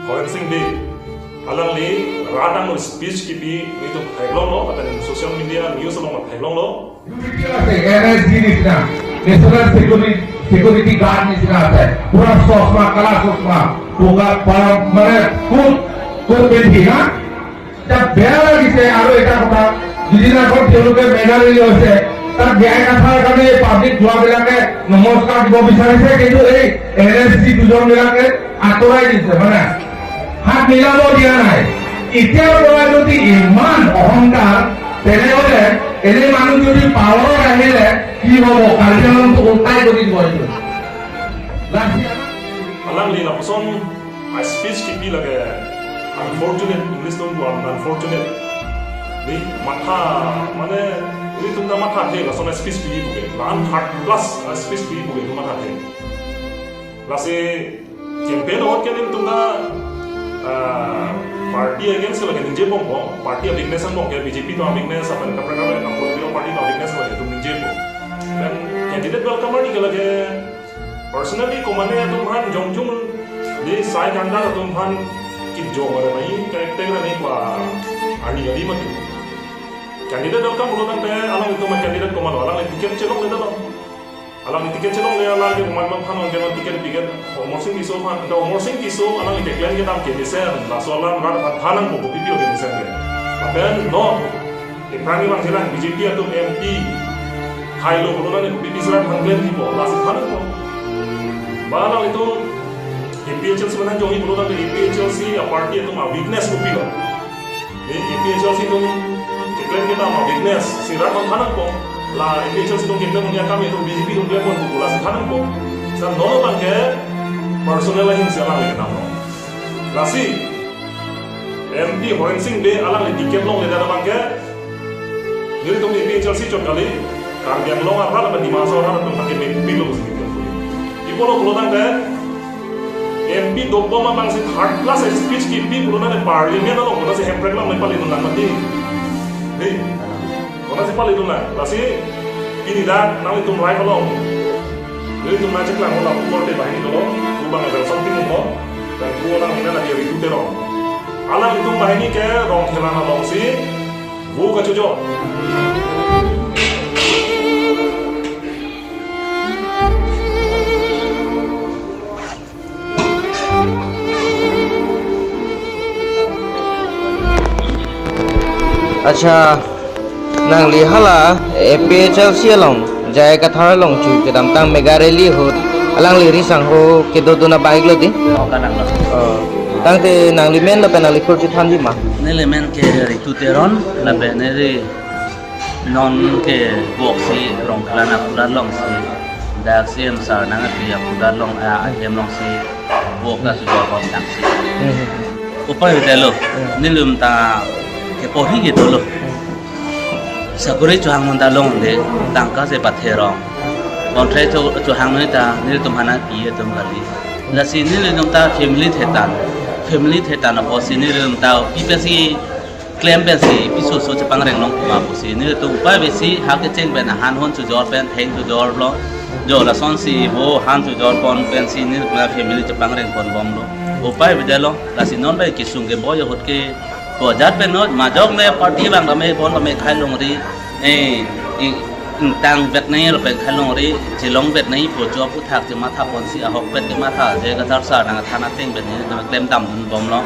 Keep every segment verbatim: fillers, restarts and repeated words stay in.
Horen Sing Bey, alangli rat angno speech kipi nelitum theklonglo, lapen social media news along theklonglo. Unity ase, N S G nisina, National Security, Security Guard nisina ase, pura chosma, kala chosma, boga, para, mane, coat, coat pindhi na, ta beya lagise, aru ekta kotha, jodi na kon theoloke mega rally hoise, ta J I Kathar karone public jua bilake, নমস্কাৰ দিব বিচাৰিছে, কিন্তু এই N S G দুজন বিলাকে আঁতৰাই দিছে, মানে হাত মিলাব দিয়া নাই। এতিয়াৰ পৰা যদি ইমান অহংকাৰ, তেনেহ'লে এনে মানুহ যদি পাৱাৰত আহিলে কি হ'ব? কাৰ্বি আংলংটো উল্টাই কৰি দিব এইটো। Alangli lapuson a speech kipi lake unfortunate, English nung buan unfortunate. Ni matha, mane, nelitum ta mathathe, lason a speech pi puke. La-an third class a speech pi puke, nelitum mathathe. Lasi campaign ahut ke nelitum ta, ah, party against lake ningje pon pon, party a weakness an pon ke, B J P to a weakness, lapen kaprek kaprek a political party to a weakness lake nelitum ningje pon. Then candidate welcome arni ke lake personally komane atum aphan jongjung, de sai kangdar atum aphan kijong are mai, karakter ne kwa arni ali mati. Candidate welcome pulo tangte alanglitum candidate komatlo, alangli ticket chelongledetlo. Alangli ticket chelongle, alangli komat aphan nangkeno ticket piket, Amarsing Tisso aphan, ta Amarsing Tisso alangli declare kedam kemesen, laso alam rat aphan than nangpo, kopi pi o kemesen ke. Lapen non, aphrang ni bang selang B J P atum M P, hailo pulo tangte kopi pi serat hanglen kipo, lasi than nangpo. Ba alanglitum A P H L C aphan jongji pulo tangte A P H L C a party atum a weakness kopilo. Ni A P H L C atum keklem kedam a weakness si rat aphan than nangpo. La A P H L C atum keklem uni akam atum B J P atum klem pon pupu, lasi than nangpo. Sa non abang ke personal ahin si alangli kedamlo. Lasi M P Horen Sing Bey alangli ticket longledet abang ke nelitum A P H L C chot kali, Karbi Anglong arat lapen Dima Hasao arat atum aphan ke mepik lo pusi keklem pon. Ipo lo pulo tangte M P dobom abang si third class speech kipi pulo tangte parliament along pulo si hemprek lang pali dunlang mati. Dei, pulo si pali dunlang. Lasi pini dak nanglitum live along, nanglitum nangcheklang lo, la pu korte banghini dolo, pu abang Nelson Timung lo, dan pu alangli nang lake Ritu Teron. Alanglitum banghini ke Rongkhelan alongsi vo kachojor. Accha, nangli hala A P H L C along, J I Kathar along chu kedamtang mega rally ahut alangli riso sangho kedodun abang-iklo dei? Oh, kananglo. Oh. Tangte nangli men lapen nangli khur chethanji ma? Neli men ke Ritu Teron, lapen neli non ke voksi Rongkhelan akulat alongsi, dak C M sir nangpi akulat along, ah, ahem alongsi vo kachojor pon tangsi. Hmm. Upai hote lo, hmm, nelitum ta keporhi ke dolo. Sakori chohang monta longde, tangka si patherong. Contract cho-, chohang noi ta, nelitum aphan nangpi atum kali. Lasi nelitum ta family thetan, family thetan apotsi nelitum ta, pi pensi klem pensi, pi soso chepangreng long kuma pusi, nelitum upai avesi, ha kecheng pen, ahan hon chojor pen, theng chojorlo, jo lasonsi vo han chojor pon pensi, nelitum family chepangreng pon bomlo. Upai avedetlo, lasi non bai kesung keboi ahut ke, ko ajat pen non, majok me party abang kame, bon kame khai longri, eh, eh, ingtang vet nangji lapen khai longri, chelong vet nangji pu jo aphuthak chematha ponsi ahokpet kematha, J I Kathar sir nangthan ateng pen nelitum klem damdun bomlo.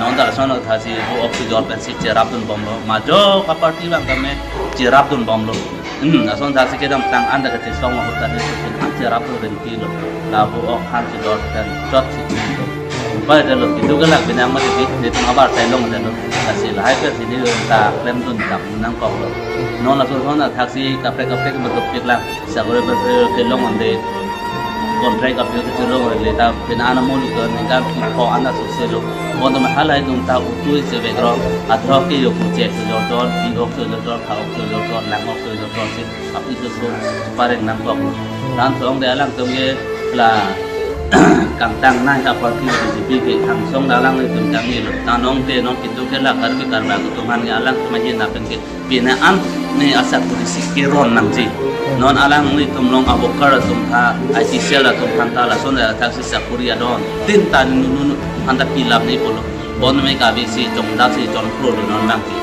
Non ta lason athasi vo ok chojor pensi cherapdun bomlo. Majok a party abang kame cherapdun bomlo. Hmm, lason athasi kedamtang anta kachesong ahut ta nelitum aphan cherapdun pen pilo. La vo ok han chojor pen chotsi. Upai avedetlo, kedo kelak binang mati, nelitum abar tai longdetlo. Lasi lahai pensi nelitum ta klemdun dam nangkoklo. Non lason ason athaksi kaprek kaprek ma dopik lang. Sakori pen kelong ande, contract aphi kechelong ande, ta pina ana molu ke ningkan pho ana soselo. Bon to ma halai atum ta utui se background, athok ke yo kuche chojor chojor, pi ok chojor chojor, pha ok chojor chojor, lang ok chojor chojor si, api soso pareng nangkok. Ran thong de alangtum ke la Kangtang nai ta party B J P ke thangsong ta alanglitum tangni lo. Ta nong te nong kitu ke la Karbi Karbak atum aphan ke alangtum ahin lapen ke pine an ne asakuri si keron nangji. Non alanglitum along a-worker atum aphan, I T cell atum aphan ta lason ta thaksi sakuri adon. Tin ta nunu nunu aphan ta pilap ne pulo. Bon me kabi si chongdak si chongpro lo non nangji.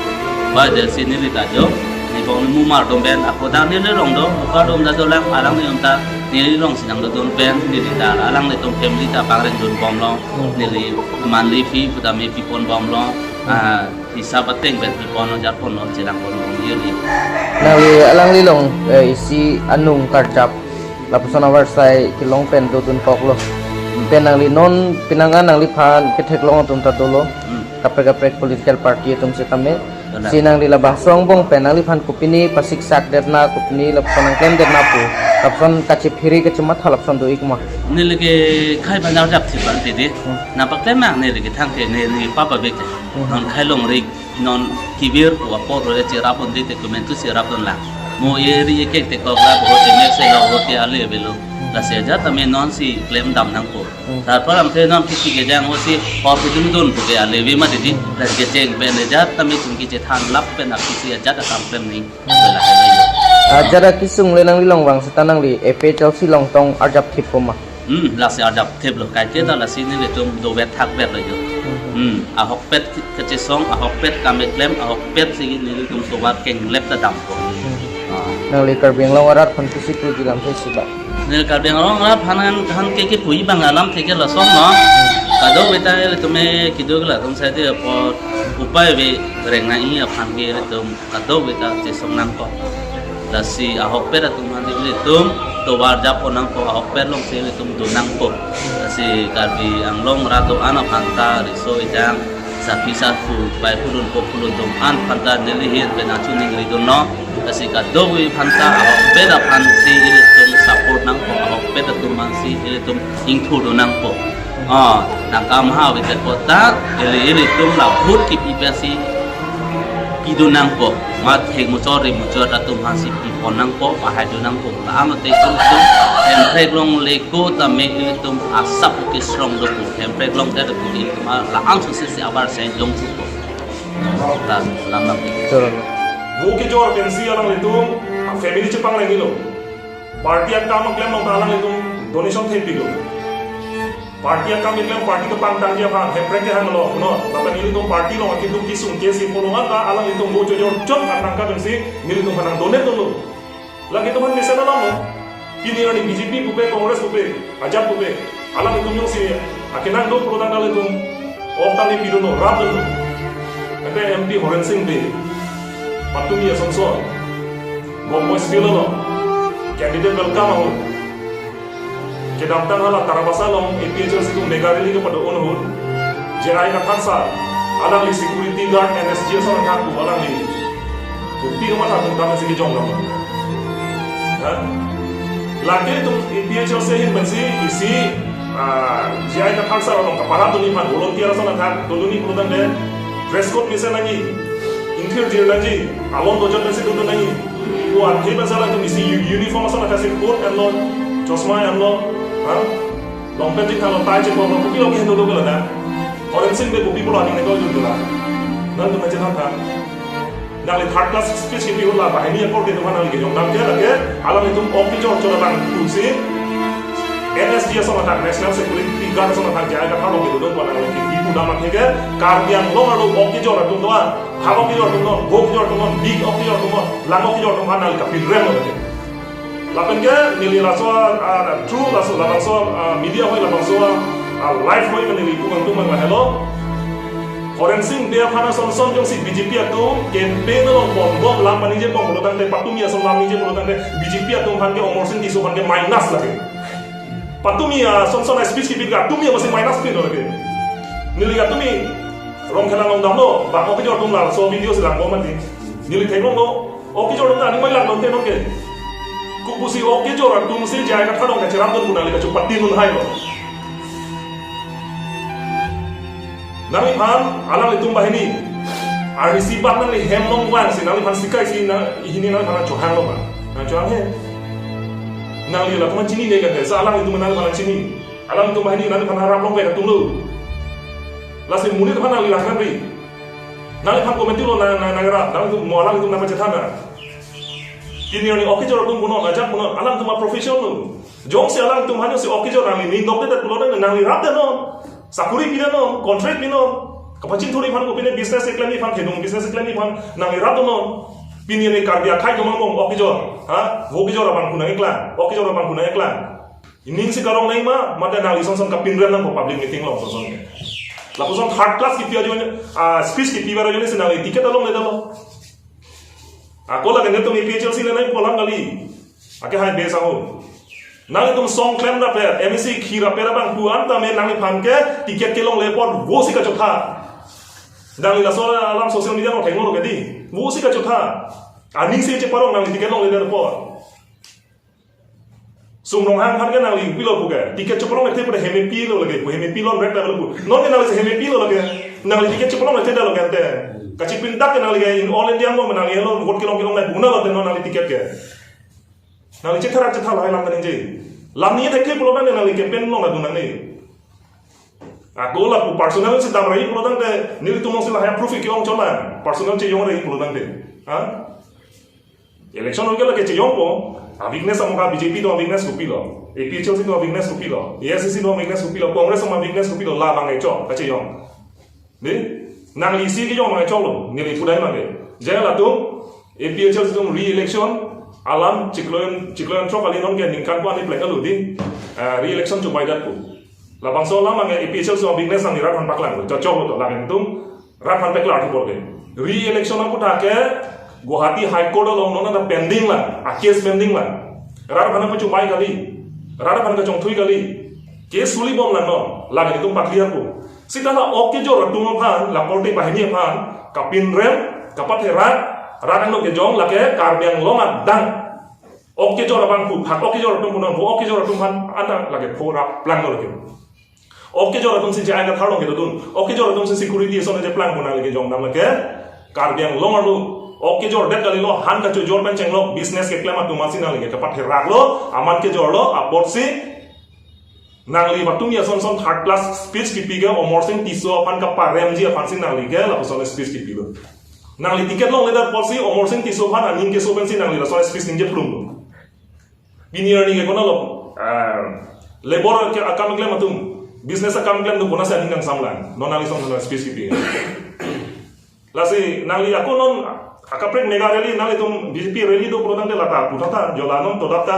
Ba de si neli ta jo. Ne bong mumar dom pen ako ta neli rong do, worker dom ta dolang, alanglitum ta neli rong si nang do dom pen neli ta alanglitum family ta pangreng dun bomlo. Neli monthly fee pu ta me pipon bomlo. Ah, hisap ateng pen pipon lo, jarpon lo, chelang pon lo, yun ni. Nangli alangli along, eh, isi anung karjap lapuson avarsai kelong pen dodun koklo. Pen nangli non penang an nangliphan ketheklong atum ta dolo. Hmm. Kaprek kaprek political party atum setame. Benar. Si nangli labangso angbong pen nangliphan kopine pasiksak detna, kopine lapuson nangklem detna pu, lapuson kachephiri kachematha lapuson do-ik ma? Neli ke khei banjar jak si bang tidi. Hmm. Nangpaklem nang neli ke thang ke neli papa bek. Hmm. Non khei longri non kibir pu apor role cherap un di te komentu cherap un lang. Mo eri ekek te kok la bo te mek se lo bo te ale belo. Lasi ajat tame non si klem dam nangpo. Hmm. Tar param the non kiti kejang ho si hor kidun dun pu ke ale ve ma tidi. Lasi kecheng pen ajat tame chingki chethan lap pen aphi si ajat akam klem ni. Bela hai lo. Ajat akisung le nangli along vang seta nangli A P H L C along tong arjap thip po ma? Hmm, lasi arjap thip lo, kaike ta lasi nelitum dovet thakvet lo jo. Hmm. Hmm, ahokpet kachesong, ahokpet kam keklem, ahokpet si nelitum tovar kenglep ta dampo. Hmm. Ah. Nangli Karbi Anglong arat aphan pusi puji lam the si ba? Neli Karbi Anglong arat aphan han, han ke kepu-i abang alam the ke lason no. Kadokave ta ilitum me kiduk latum sai de apor upai ave reng nangji aphan ke ilitum kadokave ta chesong nangkok. Lasi ahokpet atum aphan ilitum tovar japon nangkok, ahokpet along si ilitum dun nangkok. Lasi Karbi Anglong arat do-an aphan ta riso ejang, sapi sapu, pai pulun po pulun atum an aphan ta neli ahin pen achu ningri dun no. Lasi kadokave aphan ta ahokpet aphan si ilitum support nangkok, ahokpet atum aphan si ilitum ingthur dun nangkok. Ah, nangkam ha ave det apot ta, ili ilitum la vote kipi pensi pidun nangpo. Mat hek muchor ri muchor atum aphan si pipon nangpo, pahai dun nangpo. La-an te ilitum Hemprek longle ko tame ilitum asap ke strong dopo. Hemprek longte dopo ilitum la-an susi si avarsai longpo. La lam lam. Choro. Vo kejor pensi alanglitum family chepangreng-ilo. Party akam keklem along ta alanglitum donation thepilo. Party akam keklem, party kepangtangji aphan, Hemprek kehanglo, no, lapen ilitum party along akiduk kesung ke si pulo an ta alanglitum vo chojor chot atangka pensi nelitum aphan nang donate dunlo. Lake atum aphan mesen alam lo. Pini arni B J P pupe, Congress pupe, ajat pupe, alanglitum jongsi akenang do pulotangte ilitum off tame pidunlo, rap dunlo. Ante M P Horen Sing Bey, Patumi asonson, Bom Boys Field along candidate welcome ahut, kedamtang hala Tarabasa along A P H L C atum mega rally kepado-un ahut, J I Kathar sir, alangli security guard N S G S ason athak pu alangli kopi kamatha atum tame si kejong dam. Ha? Lake atum A P H L C ahin pensi isi, ah, J I Kathar sir along kaparap dunji aphan volunteer ason athak dodunji pulotangte dress code mesen nangji, ingthir thir nangji, alon dojot pensi dodun nangji. Ko athe pensi alanglitum isi u-, uniform ason athak si coat enlo, chosma enlo, ha? Long pant chingthanglo, tie chepoklo, kopilo kehingno do ke lana. Horen Sing Bey kopi pulo aning neko jun dula. Nangtum chethan tha. Nangli third class speech kipi ahut la banghini akorte atum aphan nangli kejong dam ke lake alanglitum ok kejor chot abang pusi N S G S ason athak, National Security Guard ason athak, J I Kathar along kedodun aphan nangli kipi pu dam atheke Karbi Anglong arlo ok kejor atum do-an. Hak ok kejor atum non, vo kejor atum non, big ok kejor atum non, lang ok kejor atum aphan nangli kapirem lo. Lapen ke neli laso, ah, through laso, labangso, ah, media ahoi, labangso, ah, live ahoi pen neli pu kangtung abang lahelo. Horen Sing Bey aphan asonson jongsi B J P atum campaign along ponbom, lam paningje bom pulotangte, Patumi ason lam ningje pulotangte, B J P atum aphan ke, Amarsing Tisso aphan ke minus lake. Patumi asonson a-speech kipi ke Patumi aphansi minus pi lo lake. Neli Patumi Rongkhelang along damlo, bang ok kejor atum laso video si langbom mati. Neli theklonglo, ok kejor atum ta aning mai lang longte nonke. Kopusi ok kejor atum si J I Kathar along kacherap dun pu nangli kachopatin un hai lo. Nangliphan, alanglitum banghini. Arnisi bak nangli hem along vangsi, nangliphan sikai si nang, hini nangliphan chohanglo ma? Nangchohang he. Nangli latum chinine kate, sa alanglitum nangliphan chini. Alangtum banghini nangliphan harap longvek atumlo. Lasi monit aphan nangli langhan ri. Nangliphan komantulo nang, nang, nangrap, nangtum mo alangtum nangpachethan nang. Pini arni ok kejor atum punon, ajat punon, alangtum a-profession lo. Jongsi alangtum aphan jongsi ok kejor nangli ning dokdedet pulo tangte nangli rapdet non. Sakuri pidet non, contract pinon. Kapachingthurji aphan, kopine business keklemji aphan, kedung business keklemji aphan nangli rapdun non. Pini arni Karbi akhei atum angbong ok kejor, ha? Vo kejor abangphu nangkeklang, ok kejor abangphu nangkeklang. Ining si karong nang ma, mate nangli son son kapinrem nangpo public meeting along son son ke. Lapuson third class kipi ajoine, ah, speech kipi bar ajoine si nangli ticket alongledetlo. Ako lake netum A P H L C le nangpo alam kali. Ake hai bes aho. Nangtum song klemrappet, M A C khirappet abangphu an tame nangliphan ke ticket kelongle apot vosi kachotha. Nangli laso alam social media along thenglo ke dei. Vosi kachotha. Aning si cheparong nangli ticket longledet apot. Sum Ronghang aphan ke nangli kopilo pu ke. Ticket chepalonglekthe pu hem pilo lake pu, hem pilonrekta lo pu. Non ke nangli hem pilo lake. Nangli ticket chepalonglekthe detlo ke ante. Kachipindak ke nangli ke in all India mo nangli helo vote kelong kelong nai buna lo te non nangli ticket ke. Nangli chetharak chetha lahai alam kaningje. Lam ni thekle pulo tangte nangli campaign along adun nangne. Ako lapu personal si damra-i pulo tangte nelitum along si lahai proof ke-ong chotlang. Personal cheyongra-i pulo tangte. Ha? Election hoike lake cheyongpo, a-weakness amoka B J P atum a-weakness kopilo, A P H L C atum a-weakness kopilo, A I C C atum a-weakness kopilo, Congress atum a-weakness kopilo, labang kechok, kacheyong. Dei, nangli isi kejong abang kechoklo, neli pudai mage. Jai latum, A P H L C atum re-election, alam chiklo, chiklo throk kali non ke ningkan ko ani plek alu dei, eh, re-election chobaidet pu. Labangso alam abang ke A P H L C atum a-weakness nangli rat aphan paklanglo, chokchoklo to, lapen atum, rat aphan paklar thipor ke. Re-election aphuthak ke Guwahati High Court along non ta pending lang, a-case pending lang. Rat aphan kachobai kali, rat aphan kachongthui kali. Case suli bom lang non, lake itum pa-clear pu. Sita la ok kejor atum aphan, la polti banghini aphan, kapinrem, kapatherak, rat angno kejong lake Karbi Anglong adang. Ok kejor abangphu, phak ok kejor atum punon, vo ok kejor atum aphan, anta lake pho rap planglo lake. Ok kejor atum si J I Kathar along kedodun. Ok kejor atum si security ason cheplangpo nangli kejong dam lake. Karbi Anglong arlo ok kejordet kalilo, han kachojor pen chenglok business keklem atum asi nangli ke kapatheraklo, amat kejorlo, apotsi nangli patumi ason son third class speech kipi ke Amarsing Tisso aphan kaparemji aphansi nangli ke lapuson speech kipilo. Nangli ticket longledet apotsi Amarsing Tisso aphan aning keso pensi nangli laso speech ningje plumlo. Pini arni ke konatlo, ah, labor ke akam klem atum, business akam klem atum konatsi aning kangsam lang. Non nangli son son speech kipi. Lasi nangli ako non akaprek mega rally nanglitum B J P rally do pulo tangte lata puthot ta jola non todak ta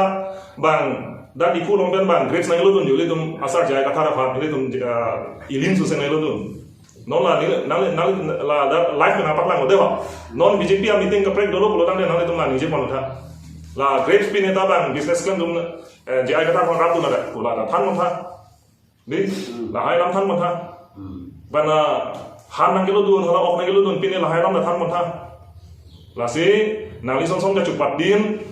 bang dak Diphu along pen bang grapes nanglodun jo ilitum asar J I Kathar aphan ilitum, ah, Elin Susen nanglodun. Non la neli, nangli, nangli la da live nangpaklanglo dei ho. Non B J P a-meeting kaprek dolo pulo tangte nanglitum la ningje pon tha. La grapes pi neta bang business klem atum, eh, J I Kathar aphan rapdun nada, pu la da than pon tha. Dei, lahai alam than pon tha. Hmm. Bana han nangkelodun, hala ok nangkelodun, pine lahai alam da than pon tha. Lasi, nangli son son kachopatdin,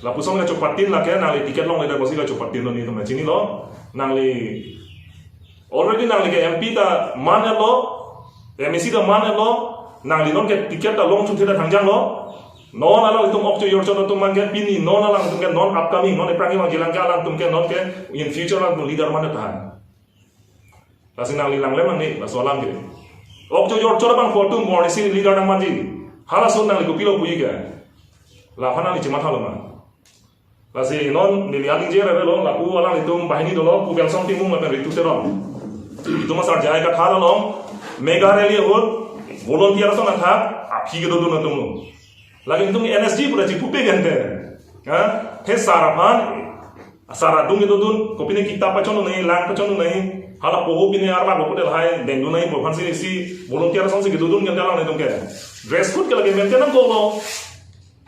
lapuson kachopatdin lake, nangli ticket longledet apotsi kachopatdinlo nelitum chinilo, nangli already nangli ke M P ta man-etlo, M A C ta man-etlo, nangli non ke ticket ta long chunte ta thangjanglo, non alangtum ok chojor chot atum abang ke pini, non alangtum ke non upcoming, non ephrang kevangji alang ke alangtum ke non ke in future alangtum leader man-et tha. Lasi nangli langlem nangne, laso alam ke. Ok chojor chot abangphu atum bor isi leader nangmanji. Halaso nangli kopilo puji ke. Laphan nangli chemathalo ma. Lasi non neli aningje rere lo, lapu alanglitum banghini dolo, pu Belsong Timung lapen Ritu Teron. Itum asar J I Kathar along, mega rally ahut, volunteer ason athak, aphi kedodun atumlo. Lake itum N S G pura chipupe gente. Ha? He sar aphan, sar adung kedodun, kopine kitap pachon nai, lang pachon nai, hala poho pine arma ko pute lahai, dengdun nai, pu aphansi isi volunteer asonsi kedodun gente alanglitum ke. Dress code ke lake maintain nangkoklo.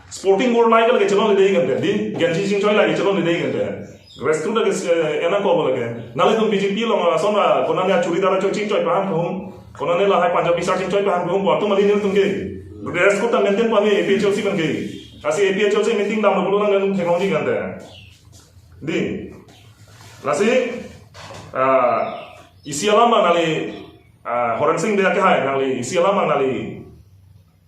Sporting bor nai ke lake chelongledetji gente. Dei, genji chingchoi lake chelongledetji gente. Dress code lake, eh, nangkoklo lake. Nanglitum B J P along ason a, konane a churidar choi chingchoi pahan kehum. Konane lahai Punjabi shirt chingchoi pahan kehum. Pu atum kali nelitum ke. Dress code ta maintain pame A P H L C pen ke. Lasi A P H L C meeting damlo pulo tangte nelitum theklongji gente. Dei. Lasi, ah, isi alam nangli, ah, Horensing Bey akehai nangli, isi alam nangli,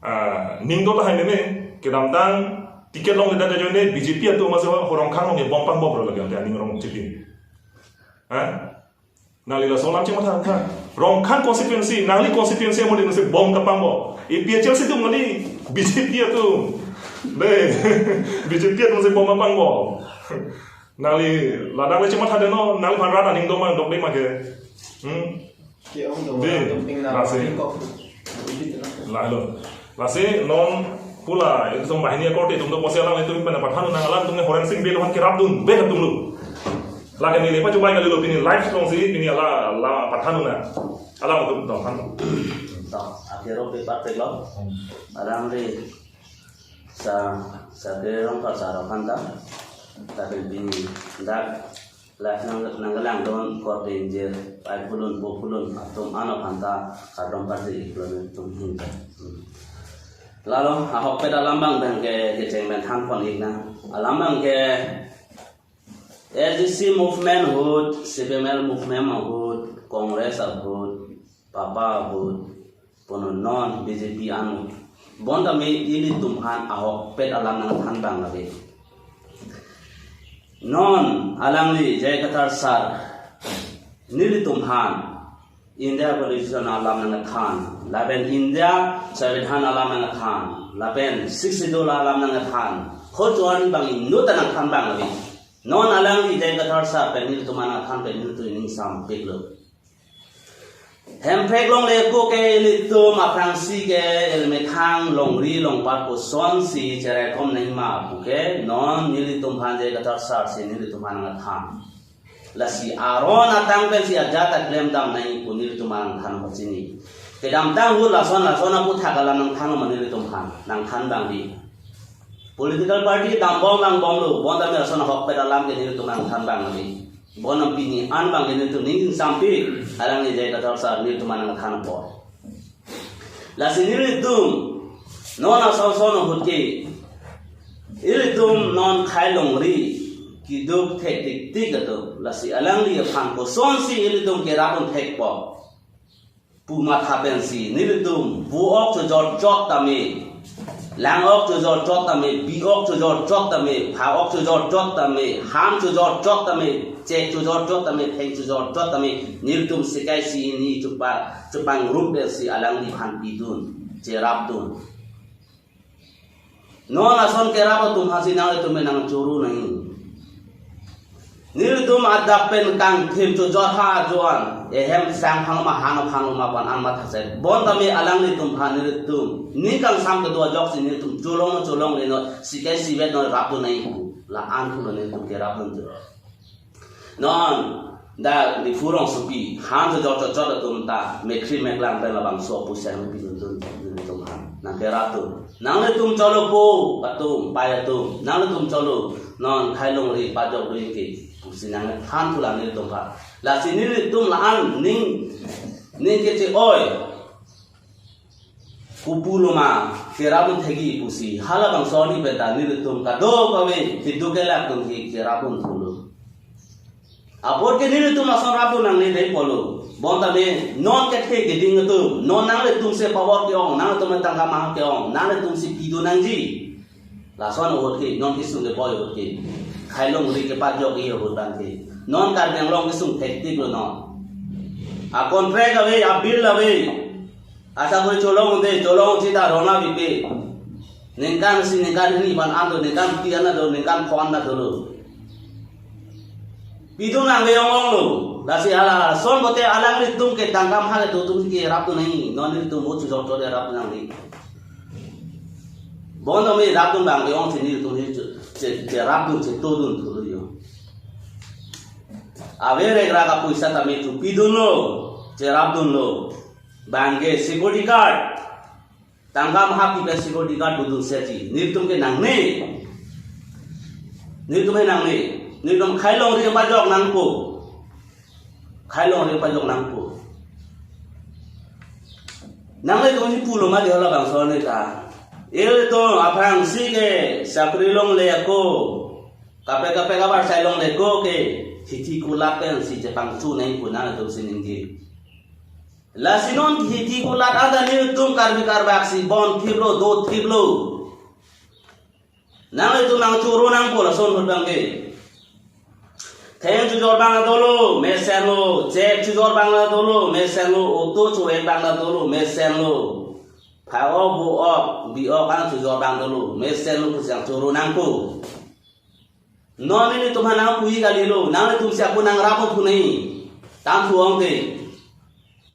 ah, ning do tahai meme, kedamtang ticket longledet ajoine B J P atum aso Horongkhang along ke bom pangbomlo lake ante aning rong chipin. Ha? Nangli laso alam chematha tha. Rongkhang constituency, nangli constituency amonit nangsi bom kapangbo. A P H L C atum nangli B J P atum. Be, B J P atum nangsi bom kapangbo. Nangli ladak le chematha deno, nangliphan rat aning doma dokde ma ke. Hmm? Ke-ong do, Be, atum ping na lasi. Ning kok. Lahelo. Lasi non pu la, itum banghini akorte atum do pusi alanglitum pen pathan nang, alanglitum ke Horen Sing Bey aphan kerapdunde atum lo. Lake neli pachobei kalilo, pini live alongsi pini ala, ala pathan nang. Alangtum tong than. To, akhir-o paper peklo. Alangli sa, sa kerong ka sa rokan ta. Tapi pini dak live nang, nangkelangdun korte ingjir, ai pulun, po pulun, atum ano aphanta, kardom parsi ipulun atum hin. Hmm. Lalo, ahokpet alam abang pen ke, kecheng pen thanpon-ik nang. Alam abang ke, A D C movement ahut, C P M L movement ahut, Congress ahut, papa ahut, punon non B J P ahut. Bonta me ilitum aphan ahokpet alam nangthan abang lake. Non alangli J I Kathar sir nelitum aphan India Constitution alam nangthan, lapen India Sambidhan alam nangthan, lapen Sixth Schedule alam nangthan, kochon abang inut ta nangthan abang lake. Non alangli J I Kathar sir pen nelitum aphan nangthan pen nelitum ining sampiklo. Hemprek longle ako ke ilitum aphrangsi ke ilmethang longri longpat kosonsi cheraikom nangma pu ke non nelitum aphan J I Kathar sir si nelitum aphan nangthan. Lasi aron atang pensi ajat ta klemdam nangji pu nelitum aphan nangthan pachini. Kedamtang ahut lason lason aputhak alam nangthan ma nelitum aphan, nangthan abang di. Political party dambom vangbomlo, bonta me lason ahokpet alam ke nelitum aphan nangthan abang di. Bonta pini an abang ke nelitum ning sampik, alangli J I Kathar sir nelitum aphan nangthan apot. Lasi nelitum non ason son ahut ke, ilitum non khei longri keduk thek tik tik atum. Lasi alangli aphan kosonsi ilitum kerapdun thekpo pu matha pensi nelitum pu-ok chojor chot tame, lang-ok chojor chot tame, bi-ok chojor chot tame, pha-ok chojor chot tame, ham chojor chot tame, chek chojor chot tame, theng chojor chot tame, nelitum sikai si ini chupa, chupangrum pensi alangli aphan pidun, cherapdun. Non ason kerap atum aphansi nanglitum nangchoro nangji. Nelitum adap pen kangthim chojor ha ajoan, ehem sang phang ma han phang ma pu an matha se. Bonta me alanglitum aphan nelitum ning kangsam kedo ajoksi nelitum cholong cholongle non, sikai sivet non rapdun nangji pu. La-an pulo nelitum kerapdun tu. Non dak Diphu rongsopi, han chojor chot chot atum ta mekhri meklang pen labangso pusang pidun dun nelitum aphan. Nangkerapdun. Nanglitum cholo po atum, pai atum. Nanglitum cholo, non khei longri pajok dun ke pusi nangthan thu la nelitum aphan. Lasi nelitum la-an ning, ning keche-oi. Kopulo ma, kerapdun thekji pusi. Halabangso arni pen ta nelitum kadokave keduk kelak atum ke kerapdun thulo. Apor ke nelitum lason rapdun nangne dei pulo. Bonta me non kethe keding atum, non nanglitum si power ke-ong, nanglitum tangka mahak ke-ong, nanglitum si pidun nangji. Lason ahut ke, non kesung keboi ahut ke. Khei longri kepajokji ahut abang ke. Non Karbi Anglong kesung thek tik lo non. A contract ave, a bill ave. Asa kori cholong unde, cholong sita rona bipe. Ningkan isi, ningkan hini aphan an do, ningkan phli an do, ningkan pho an dolo. Pidun nangve-ong-ong lo. Lasi hala ason pote alanglitum ke tangka mahak atum ke rapdun nangji. Non nelitum vote chojor chot rapdun nangji. Bonta me rapdun abang ke-ong si nelitum che, che, cherapdun chetodun thulo yo. Ave rek rak apoisa tame chopidunlo, cherapdunlo. Abang ke security guard. Tangka mahak pi pen security guard dodun setji. Nelitum ke nangne. Nelitum he nangne. Nelitum khei longri pajok nangpo. Khei longri pajok nangpo. Nanglitum si pulo ma di halabangso arni ta. Ilitum aphrangsi ke sakri longle ako, kaprek kaprek abar sai longle ako ke, hithi kulat pensi chepangchu nangji pu nanglitum si ningje. Lasi non hithi kulat anta nelitum Karbi Karbak si bon thiplo, do thiplo. Nanglitum nangchoro nangpo lason ahut abang ke. Theng chojor abang dolo, mesenlo. Cheque chojor abang dolo, mesenlo. Auto cho-et abang dolo, mesenlo. Pha-ok, bo-ok, bi-ok an chojor abang dolo, mesenlo pusi nangchoro nangpo. Non nelitum aphan nangpu-i kalilo, nanglitum si ako nangrap-o pu nai. Tangthu ong te.